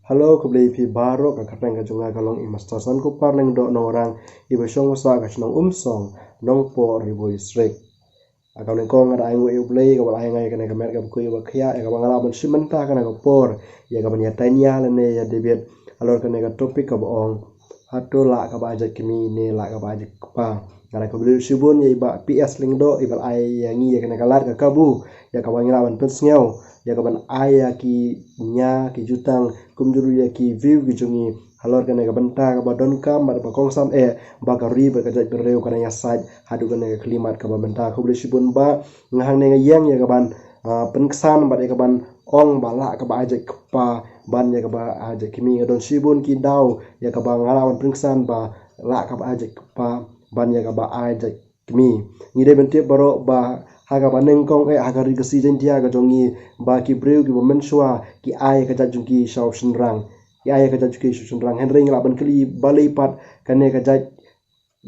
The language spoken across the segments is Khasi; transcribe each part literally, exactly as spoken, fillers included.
Hello, khublei phi baroh. Ka kyrteng ka jong nga ka long i Master Sankupar Lyngdoh Nongrang, iba shong basa ka shnong Umsong, Nongpoh, Ri Bhoi District. Ka nyngkong nga da ai nguh ïa U Blei kaba la ai nga ïa kane ka met kaba khuid kaba khiah, ïa kaba nga lah ban shim bynta ha kane ka por, ïa kaban ïa tynrai lane ïa debate halor kane ka topic kaba ong, hato lah kaba ai jait kmie ne lah kaba ai jait kpa. Nga da khublei shibun ïa i Bah P S Lyngdoh iba la ai ïa ngi ïa kane ka lad ka kabu, ïa kaba ngi lah ban pynsngew, ïa kaban ai ïa ki nia ki jutang kumjuh ruh ïa ki view ki jong ngi halor kane ka bynta kaba donkam bad ba kongsan eh, ba ka ri bad ka jaitbynriew kan ïasaid haduh kane ka khyllipmat kaba mynta. Khublei shibun Bah. Nga hangne nga ïeng ïa kaban, ah, pynksan bad ïa kaban ong ba lah kaba ai jait kpa ban ïa kaba ai jait kmie. Nga don shibun ki daw ïa kaba nga lah ban pynksan ba lah kaba ai jait kpa ban ïa kaba ai jait kmie. Ngi dei ban tip baroh ba ha kaba nyngkong eh ha ka Ri Khasi Jaiñtia ka jong ngi, ba ki briew kiba mynshuwa ki ai ka jait jong ki sha u shynrang. Ki ai ka jait jong ki sha u shynrang. Hynrei ngi lah ban kylli balei pat kane ka jait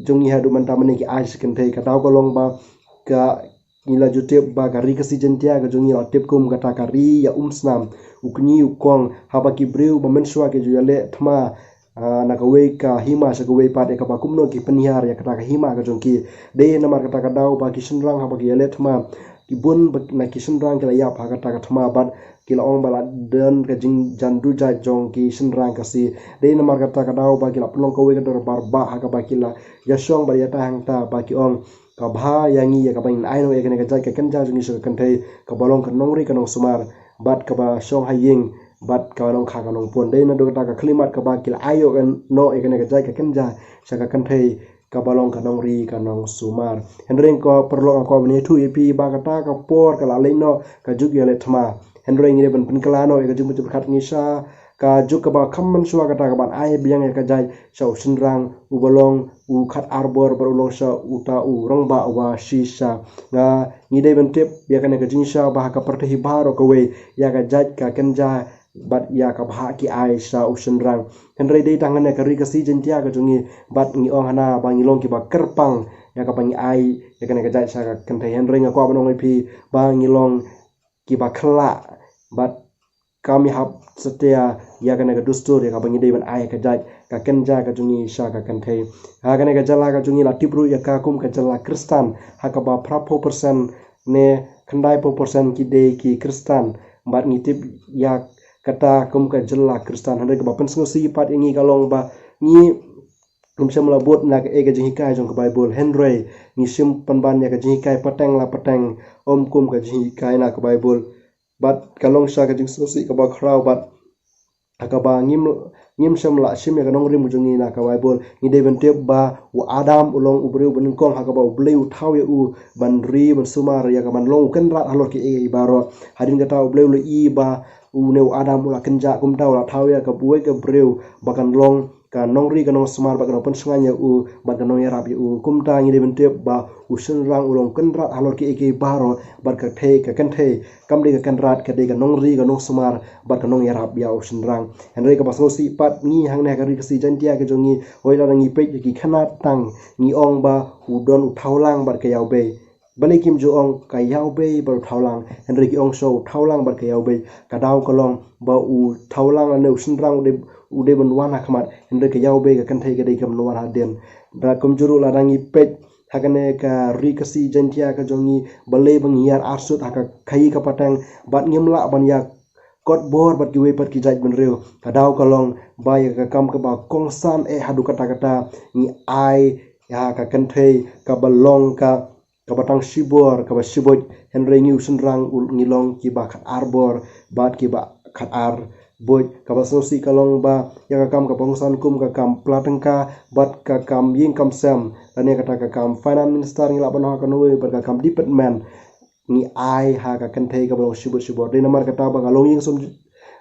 jong ngi haduh mynta mynne ki ai sha kynthei. Ka daw ka long ba ka, ngi la ju tip ba ka Ri Khasi Jaiñtia ka jong ngi la tip kum kata ka ri ïa umsnam, u kñi u kong, haba ki briew ba mynshuwa ki ju ïaleh thma, ah, na kawei ka hima sha kawei pat, ïa kaba kumno ki pynhiar ïa kata ka hima ka jong ki. Dei namar kata ka daw ba ki shynrang haba ki ïaleh thma, ki bun ba na ki shynrang ki la ïap ha kata ka thma bad ki la ong ba la don ka jingjan dujait jong ki shynrang Khasi. Dei namar kata ka daw ba ki la pynlong kawei ka dorbar bah ha kaba ki la ïashong bad ïatai hangta ba ki ong, ka bha ïa ngi ïa kaba ngin ai noh ïa kane ka jait ka kynja jong ngi sha ka kynthei, kaba long ka nongri ka nongsumar bad kaba shong ha ïing bad kaba long kha ka nongpun. Dei naduh kata ka khyllipmat kaba ki la ai noh ïa kane ka jait ka kynja sha ka kynthei kaba long ka nongri ka nongsumar. Hynrei ko paralok, nga kwah ban ïathuh ïa phi ba kata ka por ka la leit noh ka juk ïaleh thma. Hynrei ngi dei ban pynkylla noh ïa ka jingpyrkhat ngi sha ka juk kaba kham mynshuwa, kata kaban ai biang ïa ka jait sha u shynrang uba long u khat ar bor bad u long sha uta u rangbah uba shisha. Nga, ngi dei ban tip ïa kane ka jingshisha ba ha ka pyrthei baroh kawei ïa ka jait ka kynja bad ïa ka bhah ki ai sha u shynrang. Hynrei dei tang hangne ka Ri Khasi Jaiñtia ka jong ngi bad ngi ong hana ba ngi long kiba kyrpang ïa kaba ngi ai ïa kane ka jait sha ka kynthei. Hynrei nga kwah ban ong ïa phi ba ngi long kiba khlaiñ bad kam ïahap satia ïa kane ka dustur ïa kaba ngi dei ban ai ka jait ka kynja ka jong ngi sha ka kynthei. Ha kane ka jylla ka jong ngi la tip ruh ïa ka kum ka jylla Khristan, ha kaba phra phew percent ne khyndai phew percent ki dei ki Khristan. Bad ngi tip ïa kata kum ka jylla Khristan. Hynrei kaba pynsngewsih pat ïa ngi ka long ba ngi ngim shym la bud na kaei ka jinghikai jong ka Baibl. Hynrei ngi shim pynban ïa ka jinghikai pateng la pateng, ym kum ka jinghikai na ka Baibl. Bad ka long shisha ka jingsngewsih kaba khraw bad ha kaba ngim, ngim shym la shim ïa ka nongrim ka jong ngi na ka Baibl. Ngi dei ban tip ba u Adam u long u briew ba nyngkong ha kaba U Blei u thaw ïa u ban ri ban sumar ïa kaban long u kynrad halor kiei kiei baroh. Hadien kata U Blei u la ïohi ba une u Adam u la kynjah, kumta u la thaw ïa kawei ka briew ba kan long ka nongri ka nongsumar bad ka nongpynshngaiñ ïa u bad ka nongïarap ïa u. Kumta ngi dei ban tip ba u shynrang u long kynrad halor kiei kiei baroh bad ka kynthei, ka kynthei kam dei ka kynrad, ka dei ka nongri ka nongsumar bad ka nongïarap ïa u shynrang. Hynrei kaba sngewsih pat, ngi hangne ha ka Ri Khasi Jaiñtia ka jong ngi, hooid lada ngi peit ïa ki khynnah tang, ngi ong ba u don u thawlang bad ka ïawbei. Balei kim ju ong ka ïawbei bad u thawlang, hynrei ki ong shuh u thawlang bad ka ïawbei? Ka daw ka long ba u thawlang lane u shynrang u dei, u dei ban wan ha khmat, hynrei ka ïawbei, ka kynthei, ka dei kaban wan hadien. Bad kumjuh ruh lada ngi peit ha kane ka Ri Khasi Jaiñtia ka jong ngi, balei ba ngi ïar arsut ha ka khaïi ka pateng bad ngim lah ban ïa kot bor bad kiwei pat ki jaitbynriew? Ka daw ka long ba ïa ka kam kaba kongsan eh haduh katta katta ngi ai ïa ka kynthei kaba long ka, kaba tang shibor, kaba shibuit, hynrei ngi u shynrang u, ngi long kiba khat ar bor bad kiba khat ar buit. Kaba sngewsih ka long ba ïa ka kam kaba kongsan kum ka kam pla tyngka bad ka kam ïing kam sem, lane kata ka kam finance minister ngi lah ban ong ha kano kano bad ka kam department, ngi ai ha ka kynthei kaba long shibuit shibor. Dei namar kata ba ka longïing sum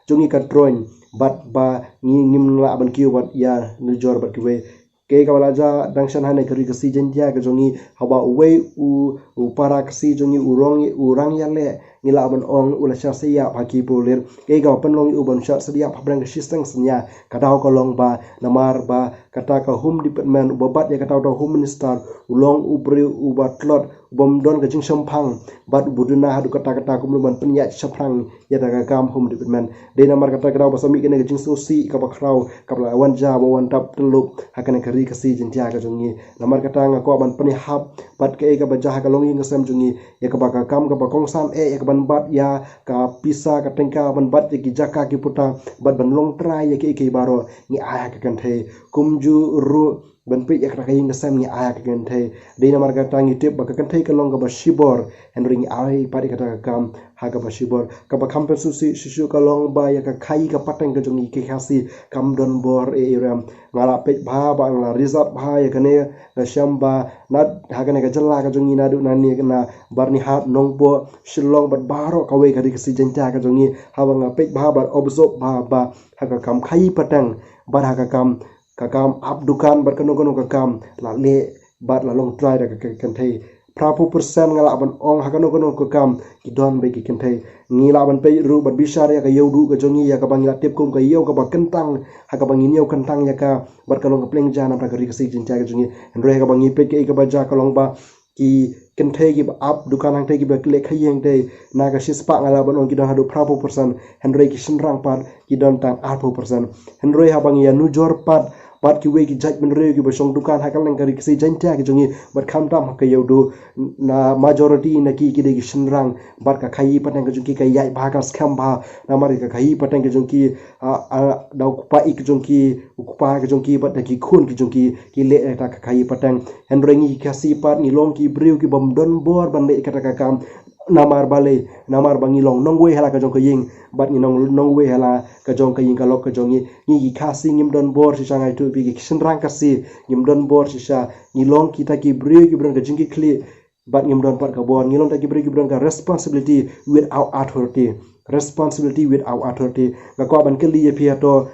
jong ngi ka troiñ bad ba ngi ngim lah ban kiew bad ïa nujor bad kiwei. Kaei kaba la jia dang shen hangne ha ka Ri Khasi Jaiñtia ka jong ngi, haba uwei u u para Khasi jong ngi u rong, u rang ïaleh, ngi lah ban ong u la shah syiap ha ki pulir. Kaei kaba pynlong ïa u ban shah syiap hapdeng ka shiseng synñia? Ka daw ka long ba namar ba kata ka Home Department, uba bat ïa kata uta u Home Minister, u long u briew uba tlot, u bym don ka jingshemphang bad u ba duna haduh katta katta kumno ban pynïaid shaphrang ïa kata ka kam Home Department. Dei namar kata ka daw ba sa mih kane ka jingsngewsih kaba khraw kaba la wan jia, ba wan tap tyllup ha kane ka Ri Khasi Jaiñtia ka jong ngi. Namar kata nga kwah ban pynïahap bad kaei kaba jia ha ka longïing ka sem jong ngi, ïa kaba ka kam kaba kongsan eh, ïa kaban bat ïa ka pisa ka tyngka, ban bat ïa ki jaka ki puta, bad ban long trai ïa kiei kiei baroh, ngi ai ha ka kynthei. Kumjuh ruh ban peit ïa kata ka ïing ka sem, ngi ai ha ka kynthei. Dei namar kata ngi tip ba ka kynthei ka long kaba shibor, hynrei ngi ai pat ïa kata ka kam ha kaba shibor. Kaba kham pynsngewsih shisha ka long ba ïa ka khaïi ka pateng ka jong ngi ki Khasi kam don bor eh, ïa rem. Nga la peit bha bad nga la research bha ïa kane, nga shem ba na ha kane ka jylla ka jong ngi naduh nangne na Byrnihat, Nongpoh, Shillong bad baroh kawei ka Ri Khasi Jaiñtia ka jong ngi, haba nga peit bha bad observe bha ba ha ka kam khaïi pateng bad ha ka kam, ka kam ap dukan bad kano kano ka kam, la leh bad la long trai da ka, ka kynthei. Phra phew percent nga lah ban ong ha kano kano ka kam ki don beit ki kynthei. Ngi lah ban peit ruh bad bishar ïa ka ïewduh ka jong ngi, ïa kaba ngi la tip kum ka ïew kaba kyntang, ha kaba ngi ñiew kyntang ïa ka, bad ka long ka pliang ja namar ka Ri Khasi Jaiñtia ka jong ngi. Hynrei ha kaba ngi peit kaei kaba jia ka long ba ki kynthei kiba ap dukan hangtei, kiba leh khaïi hangtei, na ka shispah nga lah ban ong ki don haduh phra phew percent, hynrei ki shynrang pat ki don tang ar phew percent. Hynrei haba ngi ïa nujor pat bad kiwei ki jaitbynriew kiba shong dukan ha kylleng ka Ri Khasi Jaiñtia ka jong ngi, bad khamtam ha ka ïewduh, na majority na ki ki dei ki shynrang, bad ka khaïi pateng ka jong ki ka ïaid bha, ka skhem bha, namar ka khaïi pateng ka jong ki, ah, ah, da u kpa i ka jong ki, u kpa ka jong ki bad da ki khun ki jong ki, ki leh ïa kata ka khaïi pateng. Hynrei ngi ki Khasi pat ngi long ki briew ki bym don bor ban leh ïa kata ka kam. Namar balei? Namar ba ngi long nongwei ha la ka jong ka ïing bad ngi long nongwei ha la ka jong ka ïing ka lok ka jong ngi. Ngi ki Khasi ngim don bor shisha, nga ïathuh ïa phi, ki shynrang Khasi ngim don bor shisha. Ngi long kita ki briew kiba don ka jingkitkhlieh bad ngim don pat ka bor. Ngi long kita ki briew kiba don ka responsibility without authority. Responsibility without authority. Nga kwah ban kylli ïa phi, hato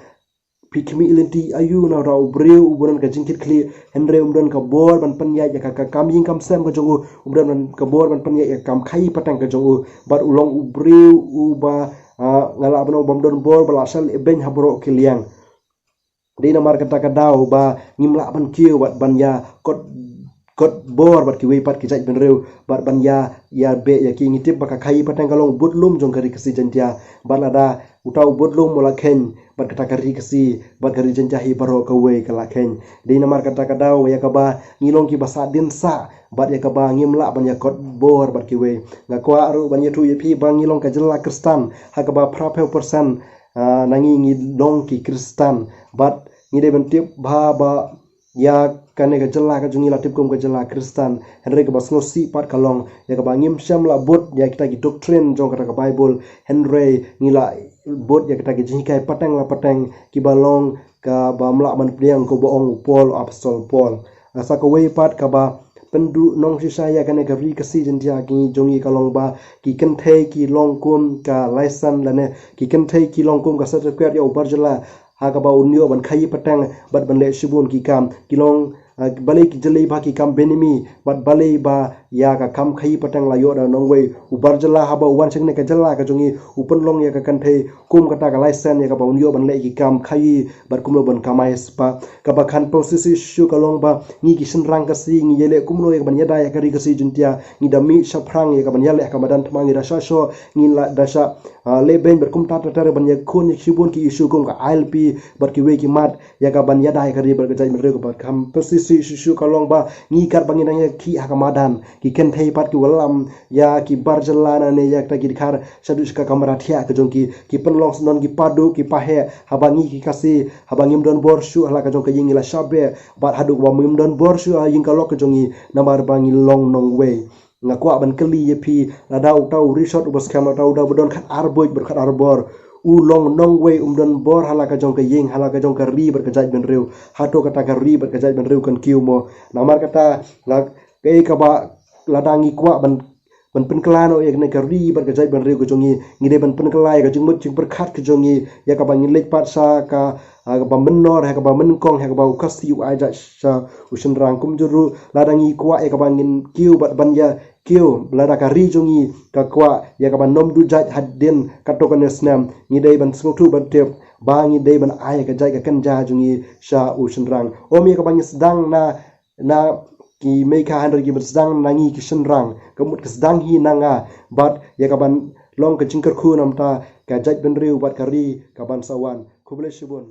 phi khmih lynti aïu na uta u briew uba don ka jingkitkhlieh, hynrei um don ka bor ban pynïaid ïa ka, ka kam ïing kam sem ka jong u, um don ka bor ban pynïaid ïa ka kam khaïi pateng ka jong u, bad u long u briew uba, ah, nga lah ban ong bym don bor, ba la shah lehbeiñ ha baroh ki liang. Dei namar kata ka daw ba ngim lah ban kiew bad ban ïa kot, kot bor bad kiwei pat ki jaitbynriew bad ban ïa, ïa beh ïa ki. Ngi tip ba ka khaïi pateng ka long budlum jong ka Ri Khasi Jaiñtia, bad lada uta u budlum u la kheiñ, bad kata ka Ri Khasi bad ka Ri Jaiñtia hi baroh kawei ka la kheiñ. Dei namar kata ka daw ïa kaba ngi long kiba sah dien sah bad ïa kaba ngim lah ban ïa kot bor bad kiwei. Nga kwah ruh ban ïathuh ïa phi ba ngi long ka jylla Khristan, ha kaba phra phew percent, ah, na ngi ngi long ki Khristan, bad ngi dei ban tip bha ba ïa kane ka jylla ka jong ngi la tip kum ka jylla Khristan, hynrei kaba sngewsih pat ka long ïa kaba ngim shym la bud ïa kita ki doctrine jong kata ka Baibl, hynrei ngi la bud ïa kita ki jinghikai pateng la pateng kiba long kaba ym lah ban pdiang, kumba ong u Paul, u Apostol Paul. Sa kawei pat kaba pynduh nongshisha ïa kane ka Ri Khasi Jaiñtia ki jong ngi ka long ba ki kynthei ki long kum ka license lane ki kynthei ki long kum ka certificate ïa u bar jylla, ha kaba un ïoh ban khaïi pateng bad ban leh shibun ki kam. Ki long, ah, balei ki jyllei bha ki kam benami, bad balei ba ïa ka kam khaïi pateng la ïoh da nongwei. U bar jylla haba u wan sha kane ka jylla ka jong ngi, u pynlong ïa ka kynthei kum kata ka license ïa kaba un ïoh ban leh ki kam khaïi bad kumno ban kamai spah. Kaba kham pynsngewsih shisha ka long ba ngi ki shynrang Khasi ngi ïaleh kumno ïa kaban ïada ïa ka Ri Khasi Jaiñtia. Ngi da mih shaphrang ïa kaban ïaleh ha ka madan thma, ngi da shah shoh, ngi la da shah, ah, lehbeiñ bad kumta ter ter ban ïakhun ïa shibun ki issue kum ka I L P bad kiwei ki mat, ïa kaban ïada ïa ka ri bad ka jaitbynriew. Kaba kham pynsngewsih shisha ka long ba ngi katba ngi dang ïakhih ha ka madan, ki kynthei pat ki wallam ïa ki bar jylla lane ïa kita ki dkhar shaduh sha ka kamra thiah ka jong ki, ki pynlong syndon, ki paduh, ki paheh. Haba ngi ki Khasi, haba ngim don bor shuh ha la ka jong ka ïing, ngi la shah beh, bad haduh ba ngim don bor shuh ha ïing ka lok ka jong ngi, namar ba ngi long nongwei. Nga kwah ban kylli ïa phi, lada uta u rishot uba skhem, lada uta uba don khatar buit bad khatar bor, u long nongwei, um don bor ha la ka jong ka ïing, ha la ka jong ka ri bad ka jaitbynriew, hato kata ka ri bad ka jaitbynriew kan kiew mo? Namar kata, nga, kaei kaba lada ngi kwah ban, ban pynkylla noh ïa kane ka ri bad ka jaitbynriew ka jong ngi, ngi dei ban pynkylla ïa ka jingmut jingpyrkhat ka jong ngi, ïa kaba ngin leit pat sha ka, ah, kaba mynnor, ha kaba nyngkong, ha kaba u Khasi u aijat sha u shynrang. Kumjuh ruh, lada ngi kwah ïa kaba ngin kiew bad ban ïa kiew, lada ka ri jong ngi ka kwah ïa ka ban nym duh jait hadien katto katne snem, ngi dei ban sngewthuh ban tip ba ngi dei ban ai ka jait ka kynja jong ngi sha u shynrang. Ym ïa ka ban ngi sdang na na ki mei ka, hynrei ki ban sdang na ngi ki shynrang. Ka mut ka sdang hi na nga bad ïa ka ban long ka jingkyrkhu namar ka jaitbynriew bad ka ri ka ban sa wan. Khublei shibun.